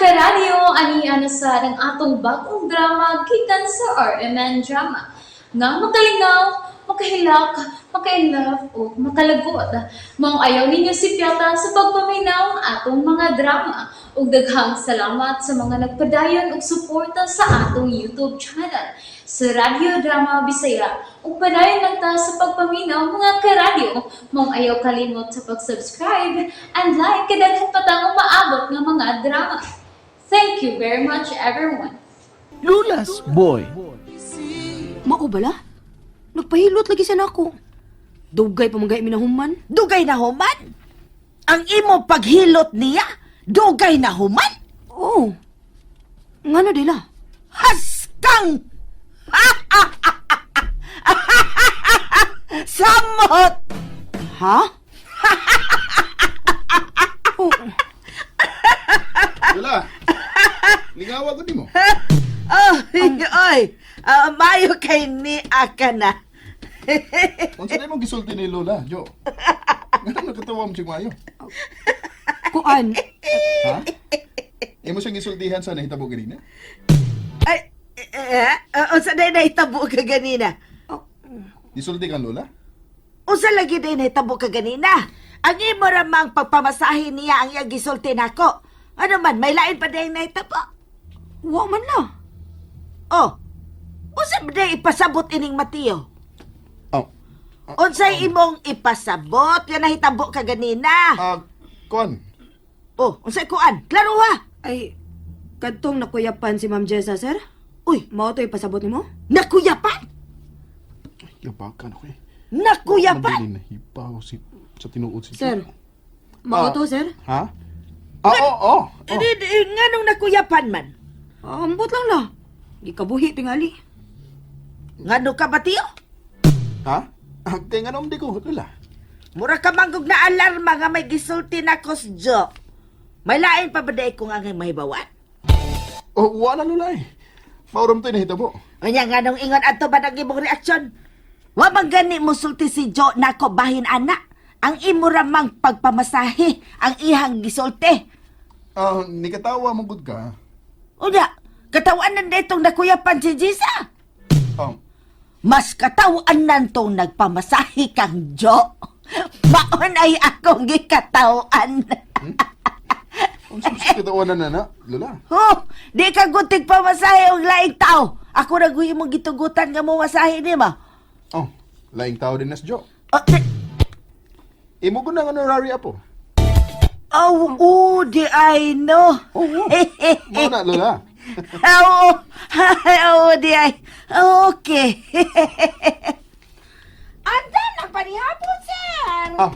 Karadyo, ani na sa ang atong bagong drama gikan sa RMN Drama nga makalingaw, makahilak, maka-inlove o makalagot. Maong ayaw ninyo sipyata sa pagpaminaw ang atong mga drama. Ug daghang salamat sa mga nagpadayon og suporta sa atong YouTube channel sa Radyo Drama Bisaya. Ug padayon lang ta sa pagpaminaw, mga karadyo. Maong ayaw kalimot sa pag-subscribe and like kay daghan pa tang umaabot nga mga drama. Thank you very much, everyone. Lola's Boy. Mao bala? Nagpahilot lagi siya nako. Dugay pa man gay mi nahuman. Dugay na human? Ang imo paghilot niya, dugay na human? Oo. Ngano dila? Haskang! Samot! Ha? Oh, Lola, lingawa ko nimo. Oh, oy, ah, mayo kay ni aka na. Unsa na imong gisulti ni Lola, Jo? Ngano nakatawa mo siyang maayo? Kuan. Ha? Imo siyang gisultihan sa nahitabo ganina? Ay, eh, eh, unsa day nahitabo ka ganina? Gisulti kang Lola? Unsa lagi day nahitabo ka ganina? Ang imo ramang pagpamasahe niya ang iyang gisulti nako. Ano man, may lain pa day nahitabo. Wa man la. Oh, unsa ba day ipasabot ining Mateo? Oh. Unsay imong ipasabot nga nahitabo ka ganina? Ah, kuan. Oh, unsay kuan? Klaro ha. Ay, kadtong nakuyapan si Ma'am Jessa, sir? Uy, Mao to ipasabot nimo? nakuyapan? Yabakan ako eh. Nakuyapan? Madali nahibaw si sa tinuod si Sir. Mao Ah. to, sir? Ha? Ah, oo, oo. Eh, di, di, nganong nakuyapan man? Ah, ambot lang la. Gikabuhi tingali. Ngano ka ba, tiyo? Ha? Ah, kay nga di ko, Lola. Mura ka manggog na alarma nga may gisulti na jo. May lain pa ba day kung angay mahibawan? Oh, wala, Lola eh. Mauram to'y nahitabo. Unya nganong ingon adto ba ang imong reaksyon? Wa man gani mosulti si Jo nako bahin ana. Ang imo ramang pagpamasahe ang ihang gisulti. Ah, nikatawa mo gud ka. Unya, katawan na itong nakuyapan si Jisa. Oh, Mas katawan nantong nagpamasahe kang Jo. Maon ay akong gikatawan. Unsa sa katawanan na na, Lola? Oh, di ka gutig pamasahe og laing tao. Ako ra guhi mong gitugutan nga mo masahe nimo. Oh, laing tao din nas Jo. Oh, Imo ko nang honorary apo. oh, oh, di ay no. Oo. Mao na, Lola. Oo, oh, di ay. Okay. Andan ang panihapon, sir. Ah.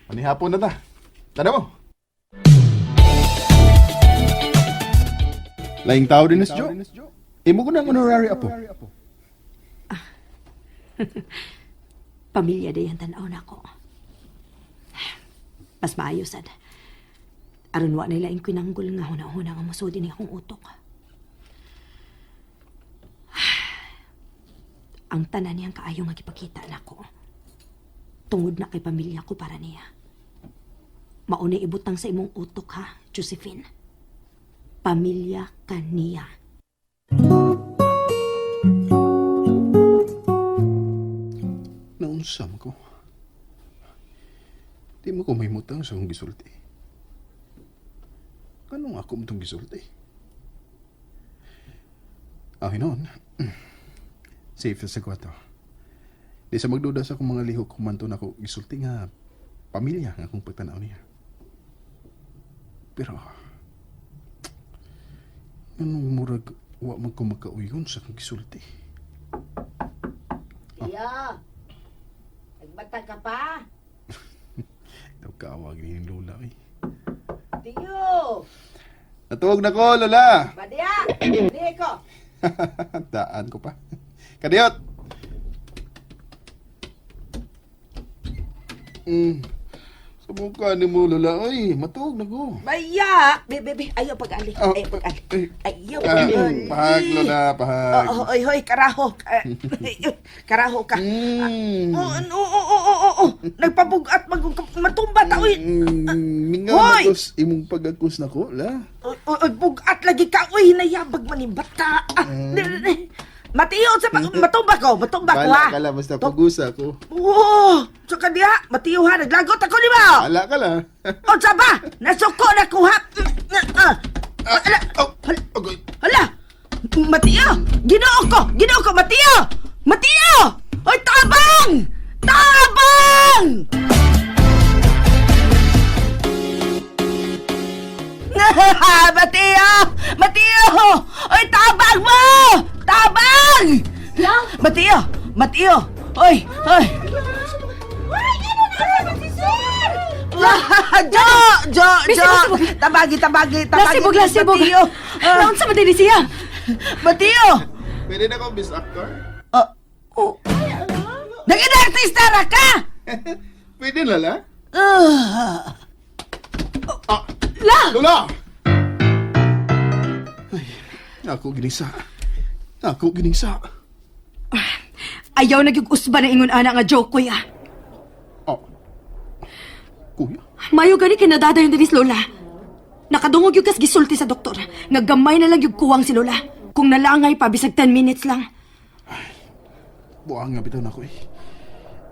Panihapon na ta. Tanda mo. Laing tao din nas Jo. Imo ko nang honorary apo. Pamilya day ang tan-aw nako. Mas maayo sad. Aron wa na laing kinanggol nga huna-huna nga mosudi ni akong utok. Ang tanan niyang kaayo nga gipakita nako. Tungod na kay pamilya ko para niya. Mauna ibutang sa imong utok ha, Josephine. Pamilya ka niya. Naunsa man ko. Di mo ko mahimutang sa akong gisulti. Anong ako mo itong gisulti? Ah, hinon. Safe na sa kwarto. Di sa magduda sa akong mga lihok kung manto na ako gisulti nga pamilya nga akong pagtanaw niya. Pero, anong murag wa man ko makauyon sa akong gisulti. Tiyo, nagbata ka pa? Daw kaawag ni Lola eh. Tiyo, Natuog na ko, Lola! badya, di ko. Daan ko pa. Kadiyot! Sa mukha ni mo, Lola. Ay, matuog na ko. Baya, be, be, be, ayaw pag-ali, Oh, ayaw pag-ali. eh, Ayaw Ah, pag-ali. pahag, Lola, pahag. Oh, oh, oy, hoy, karaho. Karaho ka. Oh, oo, oo, oo, oo, Ginoo, nagpabugat mag matumba ta oy. Mingaw Hoy! na kus imong pag-akus nako la. Oy, oy, oy, bugat lagi ka oy, hinayabag man ni bata. Ah, Matiyo sa matumba ko, matumba ko ha. Bala ka la basta pagusa ko. Oo, sa kaniya, matiyo ha, naglagot ako ni ba? Bala ka la. O sa ba? Nasuko na ko ha. Ah. Hala, Oh, agoy. hala. Matiyo, Ginoo ko, Ginoo ko, Matiyo. Matiyo! Oy, tabang! Tabang! Matiyo! Matiyo! Oy, tabang mo! Tabang! La! Matiyo! Matiyo! Oy! Oy! Jo! Jo! Jo! Tabagi, tabagi, tabagi. Lasibog, lasibog. Matiyo! Ah, Naunsa man din siya? Matiyo! Pwede na ko best actor? Oh. Oh. Naging artista ra ka! Pwede na la. Ah. Ah, La! Lola! Ay, ako ginisa. Ako ginisa. Ayaw na gyud usba na ingon ana nga joke, kuya. Oh. Kuya? Mayo gani kinadadayon dinis Lola. Nakadungog yung kas gisulti sa doktor. Nga gamay na lang yung kuwang si Lola. Kung nalangay pa, bisag 10 minutes lang. Buang nga bitaw na ako eh.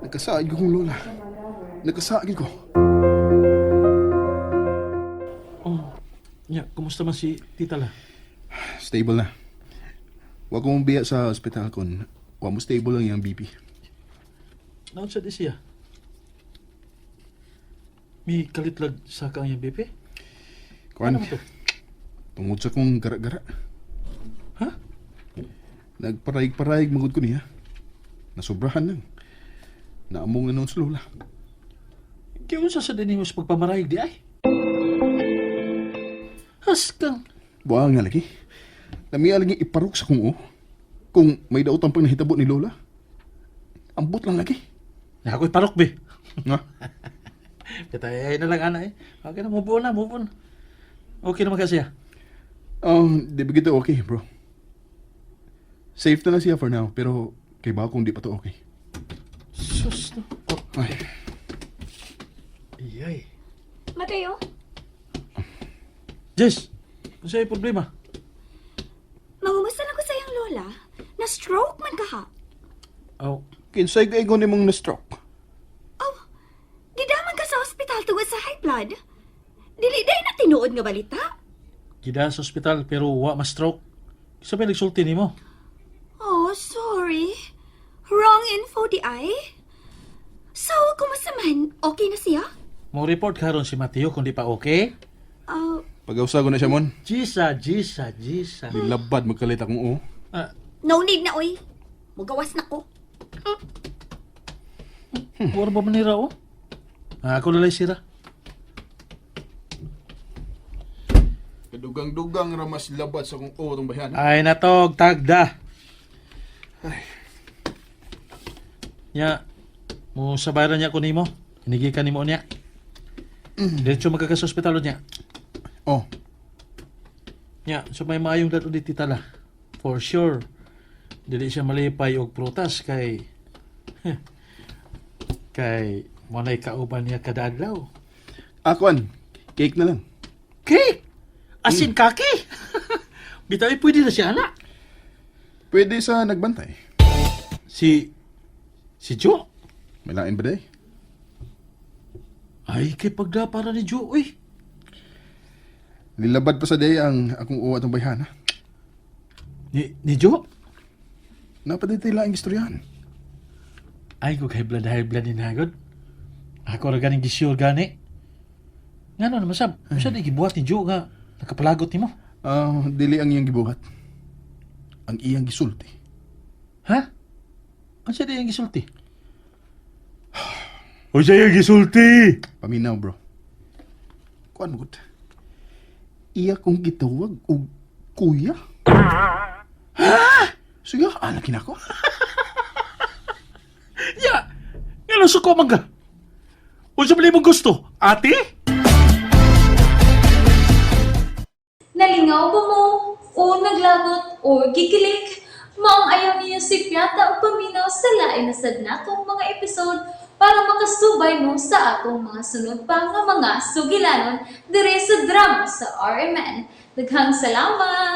Nagkasaig ko kong lola. Nagkasaig ko. Oh, nya, kumusta man si Tita La? Stable na. Wa ko mong biya sa ospital kon wa mo stable lang yung BP. Naunsa di siya? Mi kalitlag sa kang iyang BP? Kuan, Ano to? tungod sa kong gara-gara. Ha? Nagparayig-parayig magud ko niya. Nasubrahan lang. Naamong na noon sa lola. Kaya unsa sa din sa pagpamarayig di ay? Haskang. Buang nga lagi. Lamiya lagi iparok sa kong o. Kung may dautan pang nahitabo ni Lola. Ambot lang lagi. Na ako'y parok be. Nga? Katay na lang ana eh. Okay na, move on na, move on. Okay naman kasi ah. Di ba gito okay, bro? Safe na lang siya for now, pero kay ba kung di pa to okay. Sus no. Oh, Ay, iyay. Mateo, Jess, ano sa'yo problema? mangumusta lang ko sa iyang lola. Na-stroke man ka ha. Oh, kinsay ka ingon nimong na-stroke. Oh, gidaman ka sa ospital tungod sa high blood. Dili day na tinuod nga balita. gida sa ospital pero wa ma-stroke. Kinsa may nagsulti nimo? Oh, sorry. Wrong info di ay. So, kumusta man? Okay na siya? Mo report karon si Mateo kung di pa okay. Oh, Pag-usa ko na siya, mon. Jisa, Jisa, Jisa. Nilabad magkalit akong o. Ah, no need na oy. Mugawas na ko. wala ba manira oh? Ah, ako lalay sira. Kadugang-dugang ramas labad sa kong o itong bayan. Ay natog tagda. Nya, mo sabaran niya ko nimo. Hinigi ka nimo niya. Diretso magka sa ospital niya. Oh, Nya, so may maayong dato di tita la. For sure. Dili siya malipay og prutas kay kay mo nay kauban niya kada adlaw. akuan. Cake na lang. Cake. Asin kaki. Bitaw eh, pwede na siya ana. Pwede sa nagbantay. Si si Joe. May lain ba day? Ay kay pagda para ni Joe uy. Nilabad pa sa day ang akong uwa itong bayhan, ha? Ni Joe. Napaditay laing istoryahan. Ay, kung high blood ni nagod. Ako ra ganing gisure gani. Nga no, naman sab. Unsa di gibuhat ni Joe nga nakapalagot nimo? Ah, dili ang iyang gibuhat. Ang iyang gisulti. Ha? Unsa di ang gisulti? Unsa yung gisulti? Paminaw, bro. Kuan mo gud. Iya kong gitawag og kuya. Ha? Sige, anak kinako. Ya. Nga no suko man ka. Unsa man imong gusto? Ate? Nalingaw ba mo? O naglagot o gikilig? Maong ayaw niyo si Piata o paminaw sa lain na sad natong mga episode. para makasubay mo sa atong mga sunod pa nga mga sugilanon diri sa drama sa RMN. Daghang salamat!